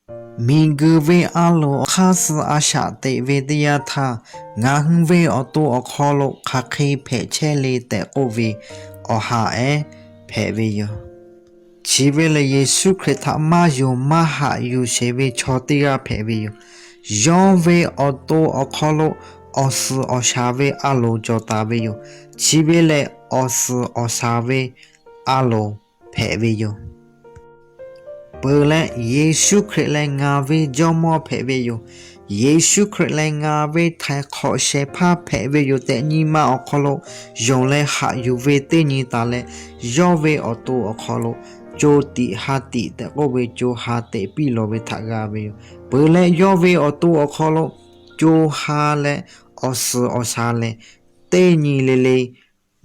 Miˬguiˬ ve a loˍ awˬ hk'aˇ suh a shaꞈ teꞈ ve teˇ yanˇ htaˇ, ngaˬ hui ve awˬ to awˬ hk'aw lo hk'aˬ hk'e hpehꞈ chehˇ le tehꞈ k'oˆ ve awˬ ha ehˉ hpehꞈ ve yoˬ. Chi ve lehˬ, Yeˍsuˆ Hkriꞈ htaꞈ maˇ yonˍ maˇ haꞈ yuˬ sheˍ ve chaw teˇ g'aˇ hpehꞈ ve yoˬ. Yawˇ ve awˬ to awˬ hk'aw lo awˬ suhˍ awˬ shaˍ ve a loˍ cawˬ taˍ ve yoˬ. Chi ve lehˬ, awˬ suhˍ awˬ shaˍ ve a loˍ hpehꞈ ve yoˬ. Peuˬ leh, Yeˍsuˆ Hkriꞈ leh ngaˬ ve Jawˇmawˇ hpehꞈ ve yoˬ. Yeˍsuˆ Hkriꞈ leh ngaˬ ve htaiˍ hk'awꞈ shehˍ hpaˇ hpehꞈ ve yoˬ tehꞈ nyi ma awˬ hk'aw lo yonˍ leh haꞈ yuˬ ve teˇ nyi taˍ leh, yawˇ ve awˬ to awˬ hk'aw lo co tiꞈ ha tiꞈ tehꞈ k'oˆ ve co ha teꞈ piˇ lawˬ ve htaꞈ g'a ve yoˬ. Peuˬ leh, yawˇ ve awˬ to awˬ hk'aw lo co ha leh awˬ suhˍ awˬ shaˍ lehˬ, teˇ nyi le le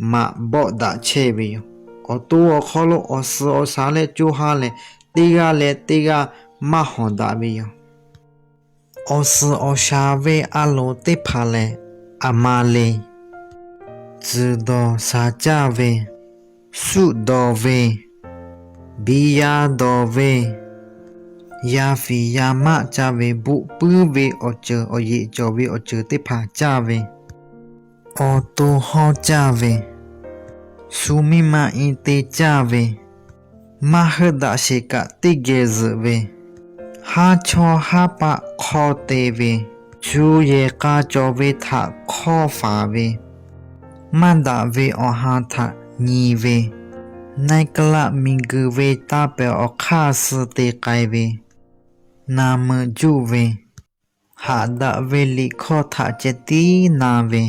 maꞈ bawˆ daꞈ chehˇ ve yoˬ. Awˬ to awˬ hk'aw lo awˬ suhˍ awˬ shaˍ leh co ha lehˬ, teˇ g'aˇ leh teˇ g'aˇ maˇ hawˍ daꞈ ve yoˬ. Awˬ suhˍ awˬ shaˍ ve a loˍ teˇ hpaˍ lehˬ, aˬ ma le, tcuhˬ dawˬ shaˍ caˇ ve, suˆ dawˬ ve, biˇ yaˇ dawˬ ve, yaˇ fiˍ yaˇ maˆ caˇ ve, buˆ puiˉ ve awˬ ceuˬ, awˬ yeꞈ cawˬ ve awˬ ceuˬ teˇ hpaˍ caˇ ve, awˬ to hawˇ caˇ ve, shu miˇ ma i te caˇ ve, maˇ heuˆ daꞈ sheˍ kaꞈ teˇ geh zuhꞈ ve, haˉ chawˇ haˉ paˆ hk'awˇ te ve, shu yehˬ k'a cawˬ ve htaꞈ hk'awˇ faˍ ve, maˇ daꞈ ve awˬ ha htaꞈ nyi ve, naiˉ kaˉ laˆ miˬguiˬ ve taˇ pehˍ awˬ hk'aˇ suh te k'ai ve, naˍ meuꞈ juˆ ve, haꞈ daꞈ ve liꞈ hkawˇ htaꞈ ceh tiˉ na ve,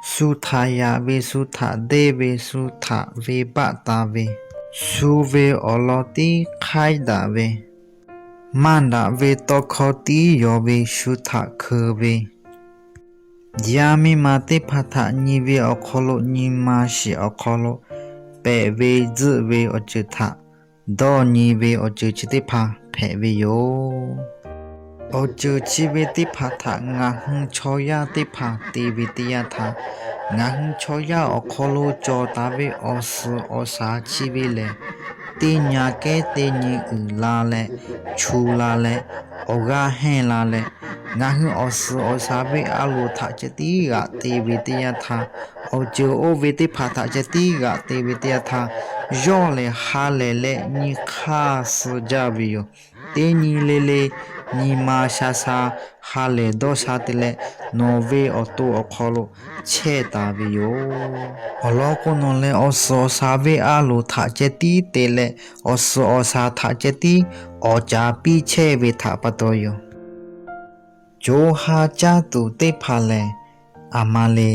shu htaꞈ yaꞈ ve, shu htaꞈ deˇ ve, shu htaꞈ venˇbaˆ taˍ ve, shu ve awˬ lawn tiˉ hk'aiˉ daꞈ ve, maˇ daꞈ ve tawˇ hkawˇ tiˉ yawˬ ve, shu htaꞈ hkeuˍ ve, yaˇ miˇ ma teˇ hpaˍ htaꞈ nyi ve awˬ hk'aw lo, nyi ma shiˍ awˬ hk'aw lo pehꞈ ve tzuhˆ ve awˬ ceuˬ htaꞈ dawˇ nyi ve awˬ ceuˬ chi teˇ hpaˍ hpehꞈ ve yoˬ. Awˬ ceuˬ chi ve teˇ hpaˍ htaꞈ ngaˬ hui chaw yaˇ teˇ hpaˍ te ve teˇ yanˇ htaˇ, ngaˬ hui chaw yaˇ awˬ hk'aw lo cawˬ taˍ ve awˬ suhˍ awˬ shaˍ chi ve lehˬ, teˇ nyi kehˉ teˇ nyi uiˍ la leh, chu la leh, awˬ g'aˇ hehnˇ la leh, ngaˬ hui awˬ suhˍ awˬ shaˍ ve a loˍ htaꞈ ceh tiˉ g'aꞈ te ve teˇ yanˇ htaˇ, awˬ ceuˬ oˇ ve teˇ hpaˍ htaꞈ ceh tiˉ g'aꞈ te ve teˇ yanˇ htaˇ, yawˇ lehˬ ha lehˬ leh nyi hk'aˇ suh jaˇ ve yoˬ. Teˇ nyi le le nyi ma sha sha ha lehˬ dawˇ sha te leh, nawˬ ve awˬ to awˬ hk'aw lo chehˇ taˍ ve yoˬ. Awˬ lawn k'o, nawˬ lehˬ awˬ suhˍ awˬ shaˍ ve a loˍ htaꞈ ceh tiˉ te leh, awˬ suhˍ awˬ shaˍ htaꞈ ceh tiˉ awˍ caˍ piˇ chehˇ ve htaꞈ pa taw yoˬ. Co ha caˇ tuˬ teˇ hpaˍ lehˬ, aˬ ma le.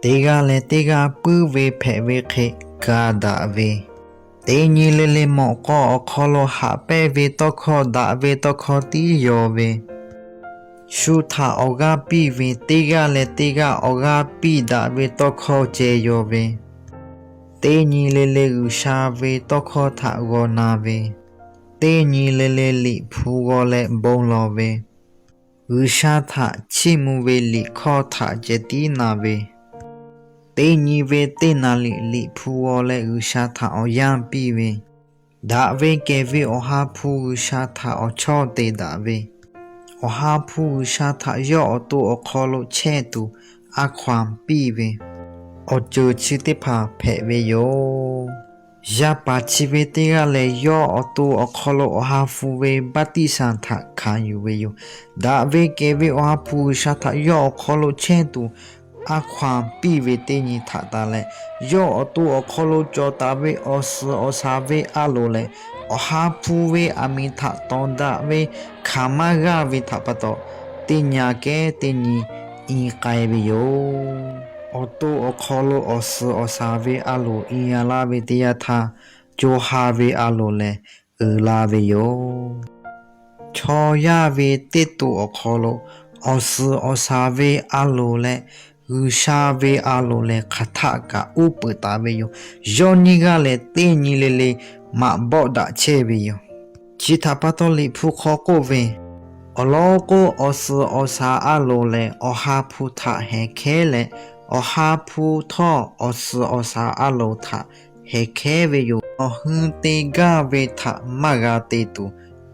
Teˇ g'aˇ leh teˇ g'aˇ puiˉ ve hpehꞈ ve hk'e ga daꞈ ve, teˇ nyi le le mawꞈ k'aw awˬ hk'aw lo haꞈ pehnˇ ve tawˇ hkawˇ daꞈ ve tawˇ hkawˇ tiˉ yawˬ ve, shu htaꞈ awˬ g'aˇ piˇ ve, teˇ g'aˇ leh teˇ g'aˇ awˬ g'aˇ piˇ daꞈ ve tawˇ hkawˇ ceh yawˬ ve, teˇ nyi le le G'uiˬsha ve tawˇ hkawˇ htaꞈ g'aw na ve, teˇ nyi le le liꞈ hpu g'aw leh bon lawˬ ve, G'uiˬsha htaꞈ chiˇ mvuh ve liꞈ hkawˇ htaꞈ ceh tiˉ na ve, teˇ nyi ve teˇ naˍ liꞈ liꞈ hpu g'aw leh G'uiˬsha htaꞈ awˬ yanˇ piˇ ve, daꞈ ve kehˬ ve Awˬ ha hpu G'uiˬsha htaꞈ awˬ chawˇ te daꞈ ve, Awˬ ha hpu G'uiˬsha htaꞈ yawˇ awˬ to awˬ hk'aw lo chehˇ tuˬ a hkaw-anˬ piˇ ve, awˬ ceuˬ chi teˇ hpaˍ hpehꞈ ve yoˬ. Yaˇ paˍ chi ve teˇ g'aˇ lehˬ, yawˇ awˬ to awˬ hk'aw lo Awˬ ha hpu ve baˆtiˆsaˬ htaꞈ hkanˍ yuˬ ve yoˬ. Daꞈ ve kehˬ ve Awˬ ha hpu G'uiˬsha htaꞈ yawˇ awˬ hk'aw lo chehˇ tuˬ a hkaw-anˬ piˇ ve teˇ nyi htaꞈ taˍ leh, yawˇ awˬ to awˬ hk'aw lo cawˬ taˍ ve awˬ suhˍ awˬ shaˍ ve a loˍ lehˬ, Awˬ ha hpu ve aˬ miˍ htaꞈ tawˍ daꞈ ve hkanˍ maˇ g'aˇ ve htaꞈ pa taw, teˇ nyi kehˉ teˇ nyi i k'ai ve yoˬ. Awˬ to awˬ hk'aw lo awˬ suhˍ awˬ shaˍ ve a loˍ i g'a laˇ ve teˇ yanˇ htaˇ, co ha ve a loˍ lehˬ uiˍ la ve yoˬ. Chaw yaˇ ve teˇ to awˬ hk'aw lo awˬ suhˍ awˬ shaˍ ve a loˍ leh G'uiˬsha ve a loˍ lehˬ hk'aˬ htaˆ kaꞈ uˉ peunˍ taˍ ve yoˬ. Yawˇ nyiˇ g'aˇ lehˬ, teˇ nyi le le maꞈ bawˆ daꞈ chehˇ ve yoˬ. Chi htaꞈ pa taw Liꞈ hpu hk'aw k'oˆ ve, awˬ lawn k'o, awˬ suhˍ awˬ shaˍ a loˍ lehˬ Awˬ ha hpu htaꞈ heh hkehˉ leh, Awˬ ha hpu htawˇ awˬ suhˍ awˬ shaˍ a loˍ htaꞈ heh hkehˉ ve yoˬ. Nawˬ hui te gaˇ ve htaꞈ maˇ g'a te tuˬ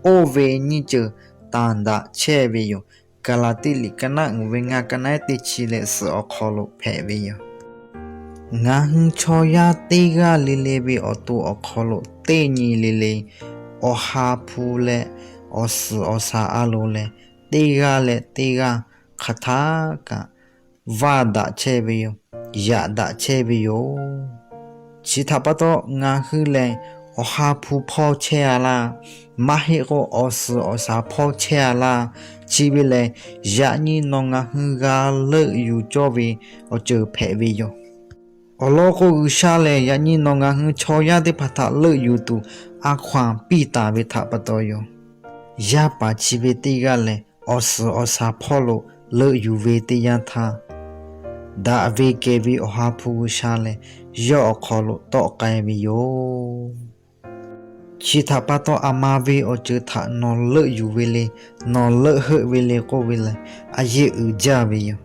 k'oˆ ve nyiˇ ceuˬ tanˬ daꞈ chehˇ ve yoˬ. Gaˍlaˍtiˆ liꞈ ka naˉ uiˍ ve ngaˇ, ka naˉ teˇ chi leh suhˍ awˬ hk'aw lo hpehꞈ ve yoˬ. Ngaˬ hui chaw yaˇ teˇ g'aˇ le le ve awˬ to awˬ hk'aw lo teˇ nyi le le, awˬ ha hpu leh awˬ suhˍ awˬ shaˍ a loˍ lehˬ, teˇ g'aˇ leh teˇ g'aˇ hk'aˬ htaˇ kaꞈ vaˇ daꞈ chehˇ ve yoˬ. Yaꞈ daꞈ chehˇ ve yoˬ. Chi htaꞈ pa taw, ngaˬ hui lehˬ awˬ ha hpu hpawˇ chehˇ a laˇ, maˇ heˆ k'o awˬ suhˍ awˬ shaˍ hpawˇ chehˇ a laˇ. Chi ve lehˬ, yaꞈ nyi nawˬ ngaˬ hui g'a leuˆ yuˬ cawˇ ve awˬ ceuˬ hpehꞈ ve yoˬ. Awˬ lawn k'o, G'uiˬsha lehˬ yaꞈ nyi nawˬ ngaˬ hui chaw yaˇ teˇ hpaˍ htaꞈ leuˆ yuˬ tuˬ a hkaw-anˬ piˇ taˍ ve htaꞈ pa taw yoˬ. Yaˇ paˍ chi ve teˇ g'aˇ lehˬ, awˬ suhˍ awˬ shaˍ hpawˇ lo leuˆ yuˬ ve teˇ yanˇ htaˇ, daꞈ ve kehˬ ve Awˬ ha hpu G'uiˬsha lehˬ, yawˇ awˬ hk'aw lo tawˆ k'ai ve yoˬ. Chi htaꞈ pa taw, aˬ ma ve awˬ ceuˬ htaꞈ nawˬ leuˆ yuˬ ve le, nawˬ leuˆ heuˆ ve le k'oˆ ve lehˬ, a yeˇ uiˍ jaˇ ve yoˬ.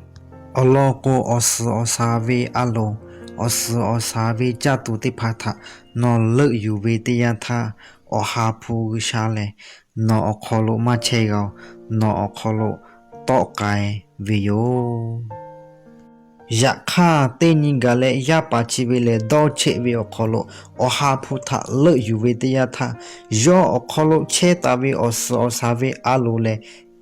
Awˬ lawn k'o, awˬ suhˍ awˬ shaˍ ve a loˍ, awˬ suhˍ awˬ shaˍ ve caˇ tuˬ teˇ hpaˍ htaꞈ nawˬ leuˆ yuˬ ve teˇ yanˇ htaˇ, Awˬ ha hpu G'uiˬsha lehˬ nawˬ awˬ hk'aw lo maˇ chehˇ g'a-oˬ, nawˬ awˬ hk'aw lo tawˆ k'ai ve yoˬ. Yaꞈ hk'aˇ, teˇ nyi gaˬ leh yaˇ paˍ chi ve lehˬ, dawˇ cheˆ ve awˬ hk'aw lo Awˬ ha hpu htaꞈ leuˆ yuˬ ve teˇ yanˇ htaˇ, yawˇ awˬ hk'aw lo chehˇ taˍ ve awˬ suhˍ awˬ shaˍ ve a loˍ lehˬ,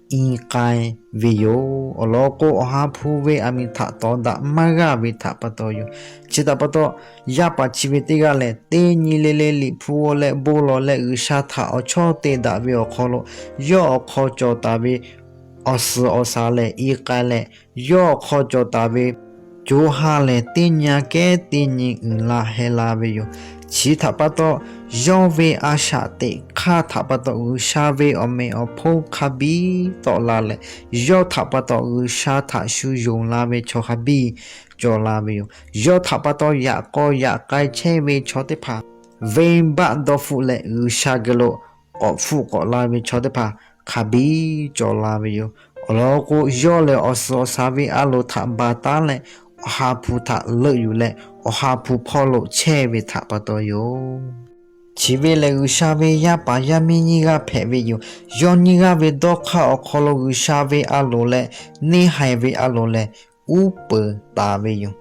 i k'ai ve yoˬ. Awˬ lawn k'o, Awˬ ha hpu ve aˬ miˍ htaꞈ tawˍ daꞈ maˇ g'aˇ ve htaꞈ pa taw yoˬ. Chi htaꞈ pa taw, yaˇ paˍ chi ve teˇ g'aˇ lehˬ, teˇ nyi le le Liꞈ hpu g'aw leh bon lawˬ leh G'uiˬsha htaꞈ awˬ chawˇ te daꞈ ve awˬ hk'aw lo, yawˇ awˬ hk'aw cawˬ taˍ ve awˬ suhˍ awˬ shaˍ lehˬ i k'ai leh, yawˇ awˬ hk'aw cawˬ taˍ ve co ha lehˬ, teˇ nyi kehˉ teˇ nyi uiˍ la heh la ve yoˬ. Chi htaꞈ pa taw, yawˇ ve a shaꞈ teꞈ hk'aˇ htaꞈ pa taw, G'uiˬsha ve awˬ meꞈ awˬ hponˇ hk'a biˇ tawˆ la leh, yawˇ htaꞈ pa taw G'uiˬsha htaꞈ shu yonˍ la ve chaw hk'a biˇ cawˬ la ve yoˬ. Yawˇ htaꞈ pa taw yaꞈ k'aw yaꞈ k'ai chehˇ ve chaw teˇ hpaˍ venˇbaˆ dawˇ hpfuhˆ leh G'uiˬsha geh lo k'awꞈ hpfuhˆ k'awꞈ la ve chaw teˇ hpaˍ hk'a biˇ cawˬ la ve yoˬ. Awˬ lawn k'o, yawˇ lehˬ awˬ suhˍ awˬ shaˍ ve a loˍ htaꞈ baˬ taˉ leh, Awˬ ha hpu htaꞈ leuˆ yuˬ leh, Awˬ ha hpu hpawˇ lo chehˇ ve htaꞈ pa taw yoˬ. Chi ve lehˬ, G'uiˬsha ve yaˇ paˍ yaˇ miˇ nyiˇ g'aˇ hpehꞈ ve yoˬ. Yawˇ nyiˇ g'aˇ ve dawˇ hk'aˇ awˬ hk'aw lo G'uiˬsha ve a loˍ leh neˇ haiˬ ve a loˍ lehˬ, uˉ peunˍ taˍ ve yoˬ.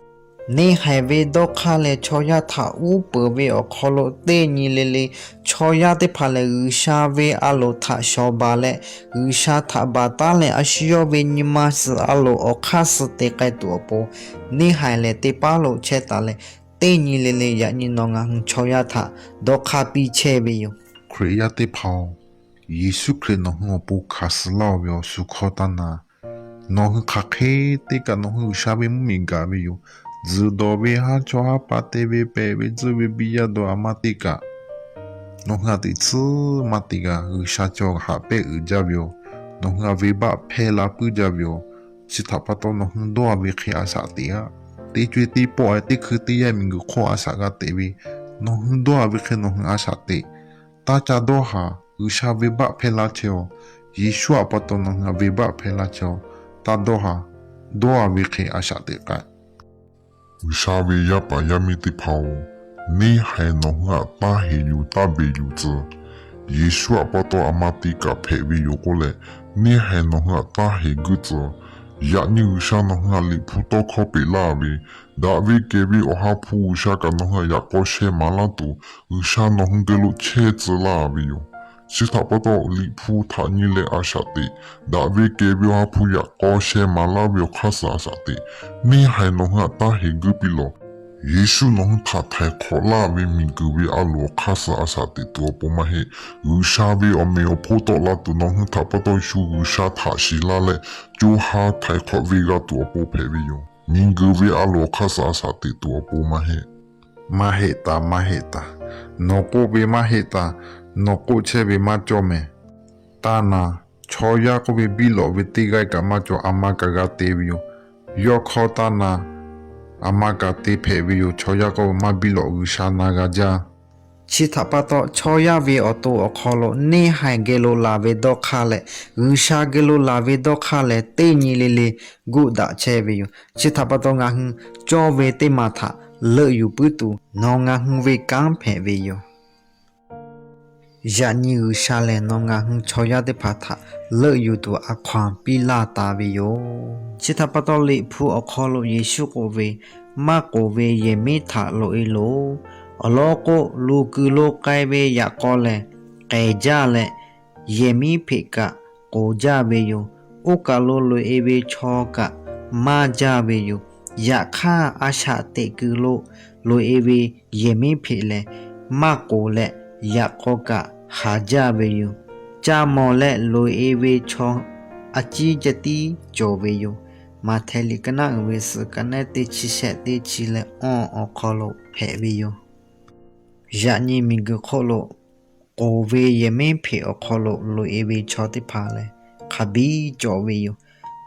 Neˇ haiˬ ve dawˇ hk'aˇ lehˬ, chaw yaˇ htaꞈ uˉ peunˍ ve awˬ hk'aw lo teˇ nyi le le, chaw yaˇ teˇ hpaˍ lehˬ G'uiˬsha ve a loˍ htaꞈ shawˍ baˬ leh, G'uiˬsha htaꞈ baˬ taˉ leh, a shu yawˇ ve nyi ma suhˍ a loˍ awˬ hk'aˇ suh te k'ai tuˬ awˬ pon, neˇ haiˬ lehˬ teˇ paˉ lo chehˇ taˍ leh, teˇ nyi le le yaꞈ nyi nawˬ ngaˬ hui chaw yaˇ htaꞈ dawˇ hk'aˇ piˇ chehˇ ve yoˬ. Hkriꞈ yaˇ teˇ hpaˍ-oˬ, Yeˍsuˆ Hkriꞈ nawˬ hui awˬ pon hkanˍ suh laˇ-oˬ ve awˬ shu hkawˇ taˇ na. Nawˬ hui hk'aˬ hk'e te kaꞈ nawˬ hui G'uiˬsha ve mvuhˇmiˬ gaˬ ve yoˬ. Tzuhˬ dawˬ ve, haˉ chawˇ haˉ pa te ve, pehꞈ ve, tzuhˆ ve, biˇ yaˇ dawˬ, aˬ ma te kaꞈ nawˬ hui a teꞈ tsuhˇ maˇ te g'a. G'uiˬsha cawˬ haꞈ pehˇ uiˍ jaˇ ve yoˬ. Nawˬ hui a venˇbaˆ hpehˇ la puiˉ jaˇ ve yoˬ. Chi htaꞈ pa taw, nawˬ hui dawˇ-a ve hk'e a shaꞈ teꞈ-aˆ. Teˇ co-e teˇ pawˆ-e teˇ hkui teˇ yanˇ miˬguiˬ hk'oˆ a shaꞈ g'a teꞈ ve, nawˬ hui dawˇ-a ve hk'e nawˬ hui a shaꞈ teꞈ. Taˇ ca dawˇ haˍ. G'uiˬsha venˇbaˆ hpehˇ laˇ chehˇ-oˬ. Yeˍsuˆ htaꞈ pa taw nawˬ hui a venˇbaˆ hpehˇ laˇ chehˇ-oˬ. Taˇ dawˇ haˍ. Dawˇ-a ve hk'e a shaꞈ teꞈ k'ai. G'uiˬsha ve yaˇ paˍ yaˇ miˇ teˇ hpaˍ-oˬ, neˇ haiˬ nawˬ hui htaꞈ taˇ heˍ yuˬ taˇ beˬ yuˬ tcuh. Yeˍsuˆ htaꞈ pa taw aˬ ma te kaꞈ hpehꞈ ve yoˬ k'oˆ leh, neˇ haiˬ nawˬ hui htaꞈ taˇ heˍ guiˇ tcuh. Yaꞈ nyi G'uiˬsha nawˬ hui htaꞈ Liꞈ hpu tawˇ hkawˇ peꞈ laˇ ve, daꞈ ve kehˬ ve Awˬ ha hpu G'uiˬsha kaꞈ nawˬ hui htaꞈ yaꞈ k'aw sheh maˍ laˇ tuˬ, G'uiˬsha nawˬ hui geh lo chehˇ tcuh laˇ ve yoˬ. Chi htaꞈ pa taw, Liꞈ hpu htaꞈ nyi leh a shaꞈ teꞈ. Daꞈ ve kehˬ ve Awˬ ha hpu yaꞈ k'aw sheh maˍ laˇ ve awˬ hk'aˇ suh a shaꞈ teꞈ. Neˇ haiˬ nawˬ hui htaꞈ taˇ heˍ guiˇ piˇ lawˬ. Yeˍsuˆ nawˬ hui htaꞈ htaiˍ hk'awꞈ laˇ ve miˬguiˬ ve a loˍ awˬ hk'aˇ suh a shaꞈ teꞈ tuˬ awˬ pon maˇ heˆ. G'uiˬsha ve awˬ meꞈ awˬ hponˇ tawˆ la tuˬ nawˬ hui htaꞈ pa taw shu G'uiˬsha htaꞈ shiˍ laˇ leh, co ha htaiˍ hk'awꞈ ve g'a tuˬ awˬ pon hpehꞈ ve yoˬ. Miˬguiˬ ve a loˍ awˬ hk'aˇ suh a shaꞈ teꞈ tuˬ awˬ pon maˇ heˆ. Maˇ heˆ taˍ, maˇ heˆ taˍ. Nawˬ k'oˆ ve maˇ heˆ taˍ. Nawˬ k'oˆ chehˇ ve maˇ cawˇ mehˍ. Taˇ na, chaw yaˇ k'oˆ ve biˇ lawꞈ ve teˇ g'aˇ kaꞈ maˇ cawˬ, aˬ ma kaꞈ g'a te ve yoˬ. Yawˇ hkawˇ taˇ na, aˬ ma kaꞈ te hpehꞈ ve yoˬ. Chaw yaˇ k'oˆ ve maˇ biˇ lawꞈ, G'uiˬsha na g'a jaˇ. Chi htaꞈ pa taw, chaw yaˇ ve awˬ to awˬ hk'aw lo neˇ haiˬ geh lo laˬ ve dawˇ hk'aˇ leh G'uiˬsha geh lo laˬ ve dawˇ hk'aˇ lehˬ, teˇ nyi le le guˆ daꞈ chehˇ ve yoˬ. Chi htaꞈ pa taw, ngaˬ hui cawˇ ve teˇ maˬ htaꞈ leuˆ yuˬ puiˉ tuˬ nawˬ ngaˬ hui ve kanˉ hpehꞈ ve yoˬ. Yaꞈ nyi G'uiˬsha lehˬ, nawˬ ngaˬ hui chaw yaˇ teˇ hpaˍ htaꞈ leuˆ yuˬ tuˬ a hkaw-anˬ piˇ laˇ taˍ ve yoˬ. Chi htaꞈ pa taw, Liꞈ hpu awˬ hk'aw lo Yeˍsuˆ k'oˆ ve, Maˇ k'oˍ ve yehˬmiˉhpeꞈ htaꞈ loꞈ-e loˬ. Awˬ lawn k'o, luˬ kuiˬ lo k'ai ve yaꞈ k'aw lehˬ, k'ehˬ jaˇ leh, yehˬmiˉhpeꞈ kaꞈ k'oˍ jaˇ ve yoˬ. Oˇ kaˬ lo loꞈ-e ve chaw kaꞈ maˇ jaˇ ve yoˬ. Yaꞈ hk'aˇ, a shaꞈ teꞈ kuiˬ lo loꞈ-e ve yehˬmiˉhpeꞈ lehˬ, maˇ k'oˍ leh, yaꞈ k'aw kaꞈ haˍ jaˇ ve yoˬ. Caˇ mawˬ leh loꞈ-e ve chaw a ciˉ ceh tiˉ cawˬ ve yoˬ. Maꞈhtehˍ liꞈ ka naˆ uiˍ ve suhˍ ka naˆ teˇ chi shehˆ teˇ chi leh awˇ awˬ hk'aw lo hpehꞈ ve yoˬ. Yaꞈ nyi miˬguiˬ hk'oˆ lo k'oˍ ve yehˬmiˉhpeꞈ awˬ hk'aw lo loꞈ-e ve chaw teˇ hpaˍ lehˬ, hk'a biˇ cawˬ ve yoˬ.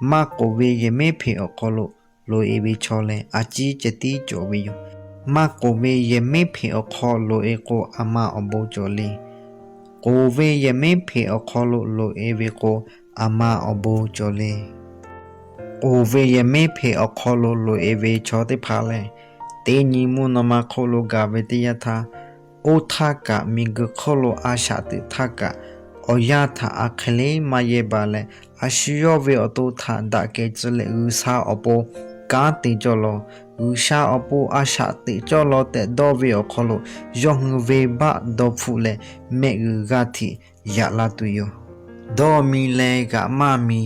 Maˇ k'oˍ ve yehˬmiˉhpeꞈ awˬ hk'aw lo loꞈ-e ve chaw lehˬ, a ciˉ ceh tiˉ cawˬ ve yoˬ. Maˇ k'oˍ ve yehˬmiˉhpeꞈ awˬ hk'aw loꞈ-e k'o, a ma awˬ bon cawˬ le. K'oˍ ve yehˬmiˉhpeꞈ awˬ hk'aw lo loꞈ-e ve k'o, a ma awˬ bon cawˬ le. K'oˍ ve yehˬmiˉhpeꞈ awˬ hk'aw lo loꞈ-e ve chaw teˇ hpaˍ lehˬ, teˇ nyi mvuhˇ naw ma hk'oˆ lo gaˬ ve teˇ yanˇ htaˇ, oˇ htaˇ kaꞈ miˬguiˬ hk'oˆ lo a shaꞈ teꞈ htaˇ kaꞈ, awˬ yanˇ htaꞈ a hk'e le maˇ yehˇ baˬ leh, a shu yawˇ ve awˬ to htaꞈ daꞈ kehˬ tcuh leh G'uiˬsha awˬ pon kanˉ te cawˇ law. G'uiˬsha awˬ pon a shaꞈ teꞈ cawˇ law tehꞈ dawˇ ve awˬ hk'aw lo, yawˇ hui venˇbaˆ dawˇ hpfuhˆ leh mehˆ g'uiˬ g'aˇ hteꞈ yaꞈ la tuˬ yoˬ. Dawˇ mi leh g'aꞈ maˇ mi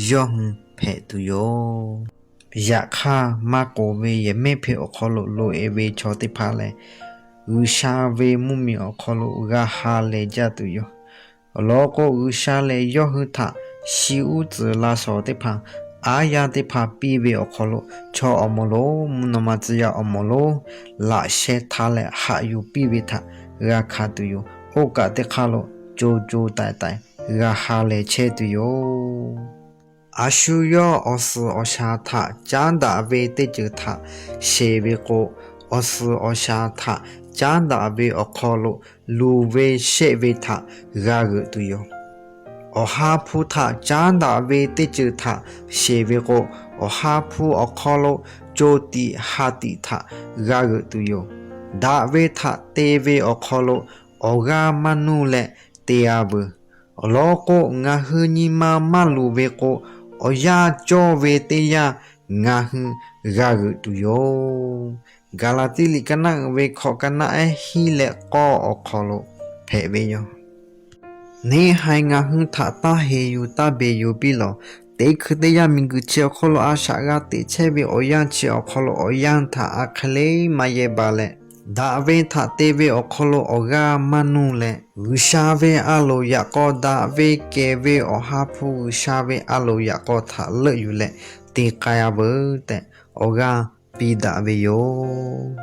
yawˇ hui hpehꞈ tuˬ yoˬ. Yaꞈ hk'aˇ, maˇ k'oˍ ve yehˬmiˉhpeꞈ awˬ hk'aw lo loꞈ-e ve chaw teˇ hpaˍ lehˬ, G'uiˬsha ve mvuhˇmiˬ awˬ hk'aw lo g'a ha lehˬ jaˇ tuˬ yoˬ. Awˬ lawn k'o, G'uiˬsha lehˬ yawˇ hui htaꞈ shi uˉ tcuhˍ la shawˍ teˇ hpaˍ, aˉ yaˇ teˇ hpaˍ piˇ ve awˬ hk'aw lo, chaw awˬ moˍ lonˉ, mvuhˇ naw ma tcuh yaˇ awˬ moˍ lonˉ, laꞈ sheh htaˇ leh haꞈ yuˬ piˇ ve htaꞈ g'a hkanˍ tuˬ yoˬ. Oˇ kaꞈ teˇ hk'aˇ lo co co taiˍ taiˍ g'a ha lehˬ chehˇ tuˬ yoˬ. A shu yawˇ awˬ suhˍ awˬ shaˍ htaꞈ caˉ daꞈ ve teˇ ceuˬ htaꞈ sheˍ ve k'o, awˬ suhˍ awˬ shaˍ htaꞈ caˉ daꞈ ve awˬ hk'aw lo luˬ ve shehˆ ve htaꞈ g'a g'euꞈ tuˬ yoˬ. Awˬ ha hpu htaꞈ caˉ daꞈ ve teˇ ceuˬ htaꞈ sheˍ ve k'o, awˬ ha hpu awˬ hk'aw lo co tiꞈ ha tiꞈ htaꞈ g'a g'euꞈ tuˬ yoˬ. Daꞈ ve htaꞈ te ve awˬ hk'aw lo awˬ g'aˇ maˇ nuˇ leh te-a veuˬ. Awˬ lawn k'o, ngaˬ hui nyi ma maˇ luˬ ve k'o, awˬ yanˇ cawˇ ve teˇ yanˇ ngaˬ hui g'a g'euꞈ tuˬ yoˬ. Gaˍlaˍtiˆ liꞈ ka naˆ uiˍ ve hkawꞈ ka naˆ ehˉ hiˉ leh k'awˇ awˬ hk'aw lo hpehꞈ ve yoˬ. Neˇ haiˬ ngaˬ hui htaꞈ taˇ heˍ yuˬ taˇ beˬ yuˬ piˇ lawˬ. Teˇ hkui teˇ yanˇ miˬguiˬ chi awˬ hk'aw lo a shaꞈ g'a teꞈ chehˇ ve awˬ yanˇ chi awˬ hk'aw lo awˬ yanˇ htaꞈ a hk'e le maˇ yehˇ baˬ leh, daꞈ ve htaꞈ te ve awˬ hk'aw lo awˬ g'aˇ maˇ nuˇ leh, G'uiˬsha ve a loˍ yaꞈ k'aw, daꞈ ve kehˬ ve Awˬ ha hpu G'uiˬsha ve a loˍ yaꞈ k'aw htaꞈ leuˆ yuˬ leh te k'ai-a veuˬ tehꞈ awˬ g'aˇ piˇ daꞈ ve yoˬ.